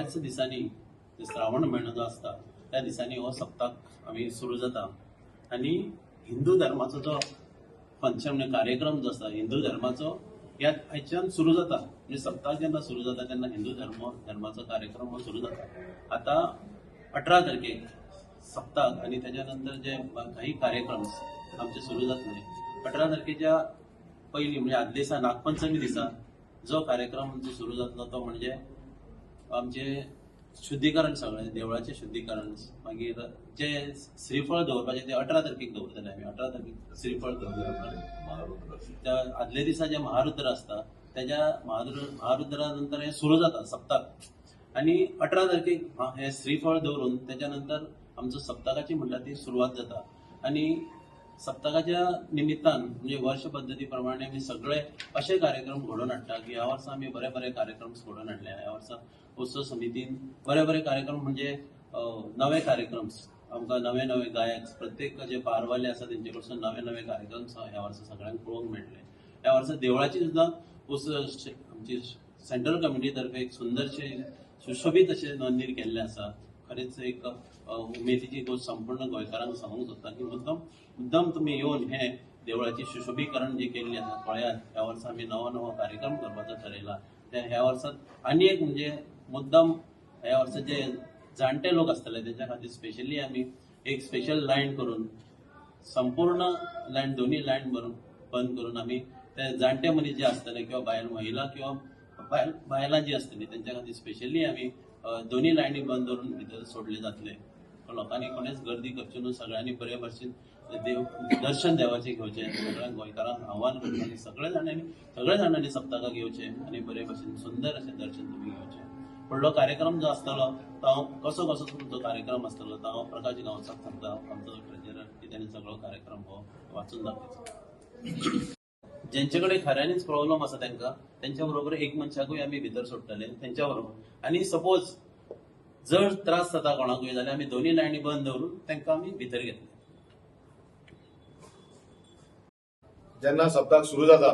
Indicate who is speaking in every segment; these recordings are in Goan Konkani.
Speaker 1: ह्याच दिसांनी श्रावण म्हयनो जो आसता त्या दिसांनी हो सप्तक आमी सुरू जाता आनी हिंदू धर्माचो जो फंक्शन म्हणजे कार्यक्रम जो आसा हिंदू धर्माचो ह्या हाच्यान सुरू जाता. म्हणजे सप्तक जेन्ना सुरू जाता तेन्ना हिंदू धर्माचो कार्यक्रम हो सुरू जाता. आतां 18 तारखेक सप्तक आनी त्याच्या नंतर जे काही कार्यक्रम आमचे सुरू जातले. 18 तारखेच्या पयलीं म्हणजे आदल्या दिसा नागपंचमी दिसा जो कार्यक्रम आमचो सुरू जातलो तो म्हणजे आमचे शुद्धीकरण, सगळें देवळाचें शुद्धीकरण. मागीर जे श्रीफळ दवरपाचें ते 18 तारखेक दवरतले आमी. 18 तारखेक श्रीफळ दवरतले. त्या आदल्या दिसा जे महारुद्र आसता तेज्या महारुद्रा नंतर हें सुरू जाता सप्तक आनी 18 तारखेक हें श्रीफळ दवरून तेच्या नंतर आमचो सप्तकाची म्हणटा ती सुरवात जाता. आनी सप्तकाच्या निमित्तान म्हणजे वर्ष पद्दती प्रमाणे आमी सगळे अशे कार्यक्रम घडोवन हाडटा की ह्या वर्सा आमी बरे बरे कार्यक्रम घडोवन हाडले. ह्या वर्सा उत्सव समितीन बरे बरे कार्यक्रम म्हणजे नवे कार्यक्रम आमकां नवे नवे गायक प्रत्येक जे पारवाले आसा तेंचे कडसून नवे नवे कार्यक्रम ह्या वर्सा सगळ्यांक पळोवंक मेळटले. ह्या वर्सा देवळाची सुद्दां उत्सव आमची सेंट्रल कमिटी तर्फे एक सुंदरशे सुशोभीत अशें मंदीर केल्लें आसा. खरेंच एक उमेदीची गोश्ट संपूर्ण गोंयकारांक सांगूंक सोदता की मुद्दम मुद्दम तुमी येवन हें देवळाची सुशोभीकरण जी केल्ली आसा पळयात. ह्या वर्सा आमी नवो नवो कार्यक्रम करपाचो ठरयला. त्या ह्या वर्सात आनी एक म्हणजे मुद्दम ह्या वर्सा जे जाणटे लोक आसतले तेच्या खातीर स्पेशली आमी एक स्पेशल लायन करून संपूर्ण लायन दोन्ही लायन बंद करून आमी ते जाणटे मनीस जे आसतले किंवा बायल महिला किंवा बायलां जी आसतली तेंच्या खातीर स्पेशली आमी दोन्ही लायनी बंद दवरून भितर सोडले जातले. लोकांनी कोणेच गर्दी करची न्हू, सगळ्यांनी बरे भशेन देव दर्शन देवाचें घेवचें. सगळ्या गोंयकारांक आव्हान करता आनी सगळ्या जाणांनी सप्तकाक येवचें आनी बरे भशेन सुंदर अशें दर्शन तुमी घेवचें. फुडलो कार्यक्रम जो आसतलो तो हांव कसो कसो तुमचो कार्यक्रम आसतलो तो हांव प्रकाश गांवसाक सांगता, आमचो ट्रेजरर, की ताणें सगळो कार्यक्रम हो वाचून दाखयचो. जेंचे कडेन खऱ्यांनीच प्रॉब्लम आसा तांकां तेंच्या बरोबर एक मनशाकूय आमी भितर सोडटले तेंच्या बरोबर. आनी सपोज जर त्रास जाता कोणाकूय जाल्यार आमी दोन्ही लायनी बंद दवरून तांकां आमी भितर घेतले.
Speaker 2: जेन्ना सप्तक सुरू जाता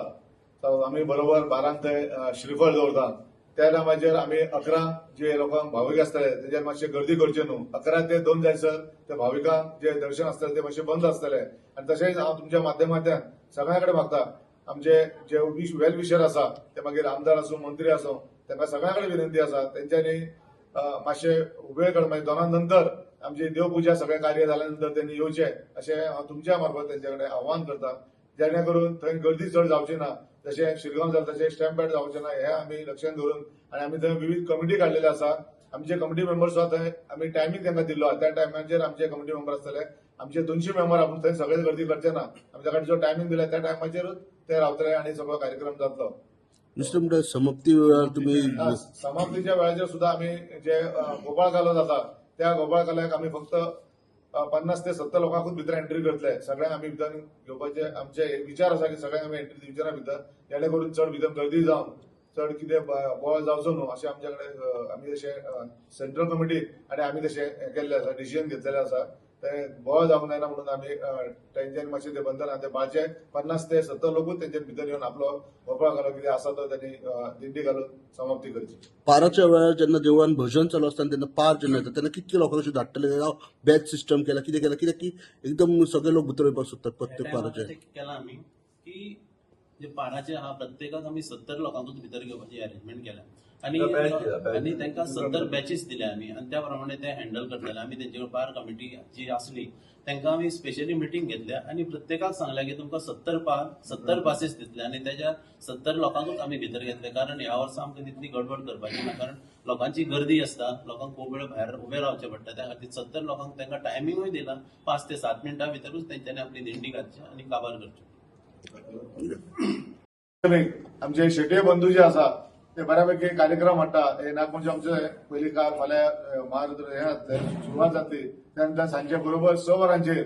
Speaker 2: आमी बरोबर 12 थंय श्रीफळ दवरता. त्या टायमाचेर आमी 11 जे लोकांक भावीक आसतले तेजेर मातशे गर्दी करचे न्हू. 11 ते 2 जायसर ते भाविकांक जे दर्शन आसतले ते मातशें बंद आसतले. आनी तशेंच हांव तुमच्या माध्यमांतल्यान सगळ्यां कडेन मागता, आमचे जे वेल विशर आसा ते मागीर आमदार आसूं मंत्री आसूं तांकां सगळ्यां कडेन विनंती आसा तेंच्यांनी मातशे वेळ काडून मागीर 2 नंतर आमची देवपुजा सगळें कार्य जाल्या नंतर तेंनी येवचें अशें हांव तुमच्या मार्फत तेंच्या कडेन आव्हान करता, जेणे करून थंय गर्दी चड जावची ना. जशें शिरगांव जालें तशें स्टॅम्प पॅड जावचें ना हें आमी लक्षांत धरून आनी आमी थंय विविध कमिटी काडलेले आसा. आमचे कमिटी मेंबर सुद्दां थंय आमी टायमींग तांकां दिल्लो आसा, त्या टायमाचेर आमचे कमिटी मेंबर आसतले. आमचे 200 मेंबर आपूण थंय सगळे गर्दी करचे ना, आमी ताका जो टायमींग दिला त्या टायमाचेरूच ते रावतले आनी सगळो कार्यक्रम जातलो.
Speaker 3: दुसरें म्हणल्यार समाप्ती वेळार तुमी
Speaker 2: समाप्तीच्या वेळाचेर सुद्दां आमी जे गोपाळ कालो जाता त्या गोपाळ काल्याक आमी फक्त 50 ते 70 लोकांकूच भितर एंट्री करतले. सगळ्यांक आमी भितर घेवपाचे आमचे विचार आसा की सगळ्यांक आमी एंट्री दिवचे ना भितर, जेणे करून चड भितर गर्दी जावन चड कितें बोवाळ जावचो न्हू अशें आमचे कडेन आमी तशें सेंट्रल कमिटी आनी आमी तशें केल्लें आसा, डिसिजन घेतलेलें आसा. ते बोवाळ जावंक जायना म्हणून आमी तेंच्यानी मातशें ते बंधन आहा ते बाचे 50 ते 70 लोकूच तेंच्या भितर येवन आपलो गोपाळ घालो कितें आसा तो त्यांनी दिंडी घालून समाप्ती करची.
Speaker 3: पाराच्या वेळार जेन्ना देवळान भजन चालू आसता तेन्ना पार जेन्ना येता तेन्ना कितके लोकांक अशें धाडटले, बॅच सिस्टम केला कितें केला, कित्याक की एकदम सगळे लोक भितर वयपाक सोदतात प्रत्येक पाराचे.
Speaker 1: केला आमी की जे पाराचे आहा प्रत्येकाक आमी 70 लोकांकूच भितर घेवपाची अरेंजमेंट केल्या आनी आनी तांकां 70 बॅचीस दिल्या आमी आनी त्या प्रमाणे ते हँडल करतले. आमी तेंचे कडेन पार कमिटी जी आसली तांकां आमी स्पेशली मिटींग घेतल्या आनी प्रत्येकाक सांगल्या की तुमकां 70 पासीस दितले आनी तेज्या 70 लोकांकूच आमी भितर घेतले. कारण ह्या वर्सा आमकां तितली गडबड करपाची ना, कारण लोकांची गर्दी आसता, लोकांक खूब वेळ भायर उबे रावचें पडटा. त्या खातीर 70 लोकांक तांकां टायमिंगूय दिला, 5 ते 7 मिनटां भितरूच तेंच्यांनी आपली दिंडी घालची आनी काबार करची.
Speaker 2: आमचे शेटये बंधू जे आसा ते बऱ्यापैकी कार्यक्रम हाडटा. हे नागपंचमी आमचे पयली काल फाल्यां महारुद्र हे जातले सुरवात जातली. त्यानंतर सांजे बरोबर 6 वरांचेर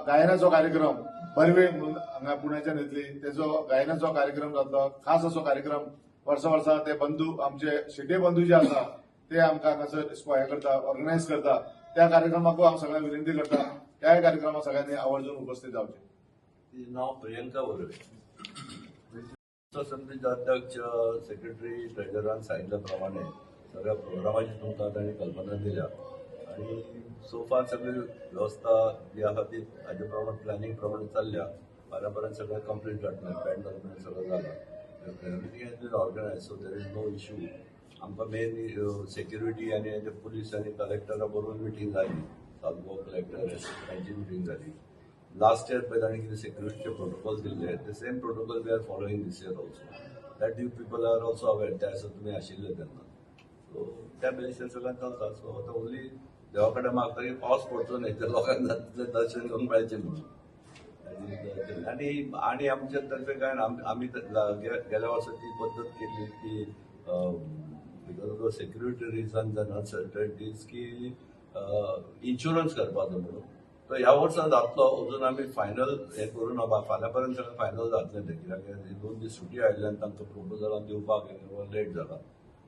Speaker 2: गायनाचो कार्यक्रम बर्वे म्हणून हांगा पुण्याच्यान येतली तेजो गायनाचो कार्यक्रम जातलो. खास असो कार्यक्रम वर्सा वर्सा ते बंधू आमचे शेटये बंधू जे आसा ते आमकां हांगासर हे करता, ऑर्गनायज करता. त्या कार्यक्रमाकूय हांव सगळ्यांक विनंती करता, त्याय कार्यक्रमाक सगळ्यांनी आवर्जून उपस्थित जावचें.
Speaker 4: नाव प्रियंका बर्वे. समितीचे अध्यक्ष, सेक्रेटरी, ट्रेजरान सांगितल्या प्रमाणे सगळ्या प्रोग्रामाची तुमकां तांणी कल्पना दिल्या आनी सो फार सगळी वेवस्था जी आसा ती हाजे प्रमाण प्लॅनिंग प्रमाणे चल्ल्या. फाल्यां पर्यंत सगळें कंप्लीट जातलें. पॅन्डल बीन सगळें जाला. Everything has been organized, so there is no issue. आमकां मेन सेक्युरिटी आनी पुलीस आनी कलेक्टरा बरोबर मिटींग जाली. साउथ गोवा कलेक्टर तांची मिटींग जाली. लास्ट इयर पळय ताणें कितें सेक्युरिटीचे प्रोटोकॉल दिल्ले, the same protocol we are following this year also. That you people are also aware. त्या दिसा तुमी आशिल्ले तेन्ना. सो त्या बेजीसर सगळें चलता. सो आतां ओन्ली देवा कडेन मागता की पावस पडचो न्हय, तर लोकांक जाता तितलें दर्शन घेवंक मेळचें म्हणून. आनी आनी आनी आमच्या तर्फे काय ना, आमी गेल्या वर्सा ती पद्दत केली की because of the security reasons and uncertainties की इन्शुरन्स करपाचो म्हणून. तर ह्या वर्सा जातलो. अजून आमी फायनल हें करूं ना. फाल्यां पर्यंत सगळें फायनल जातलें तें, कित्याक हे 2 दीस सुटी आयिल्ल्यान तांकां प्रपोजलां दिवपाक लेट जाला.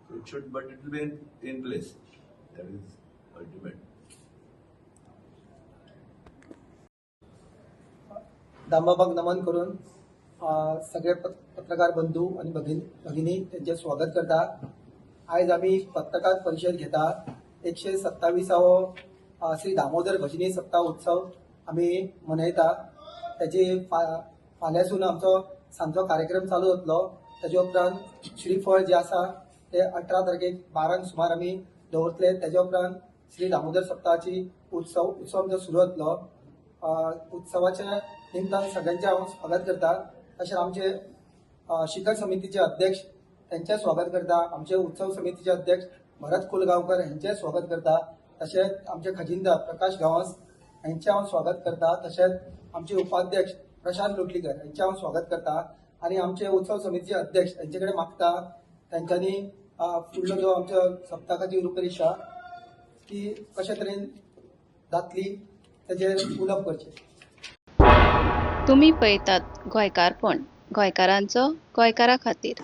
Speaker 4: So it should, but it will be in place. That is ultimate.
Speaker 5: दामबाबाक नमन करून सगळे पत्रकार बंधू आणि भगिनी त्यांचे स्वागत करता. आयज आमी पत्रकार परिशद घेता. 127वो श्री दामोदर भजनी सप्ताह उत्सव आमी मनयता. त्याची फाल्यांसून आमचो सांजचो कार्यक्रम चालू जातलो. ताजे उपरांत श्रीफळ जे आसा ते 18 तारखेक 12क सुमार आमी दवरतले. ताजे उपरांत श्री दामोदर सप्ताहाची उत्सव आमचो सुरू जातलो. उत्सवाच्या निमतान सगळ्यांचे हांव स्वागत करता. तशेंच आमचे शिखर समितीचे अध्यक्ष त्यांचे स्वागत करता. आमचे उत्सव समितीचे अध्यक्ष भरत कुलगांवकर यांचे स्वागत करता. तशेंच आमचे खजिनदार प्रकाश गांवस यांचे हांव स्वागत करता. तशेंच आमचे उपाध्यक्ष प्रशांत लोटलीकर यांचे हांव स्वागत करता आणि आमचे उत्सव समितीचे अध्यक्ष यांचे कडेन मागता, तांच्यांनी फुडलो जो आमच्या सप्तकाची रुपरेशा ती कशे तरेन जातली तेजेर उलोवप करचें.
Speaker 6: तुमी पळयतात गोंयकारपण, गोंयकारांचो गोंयकारा खातीर.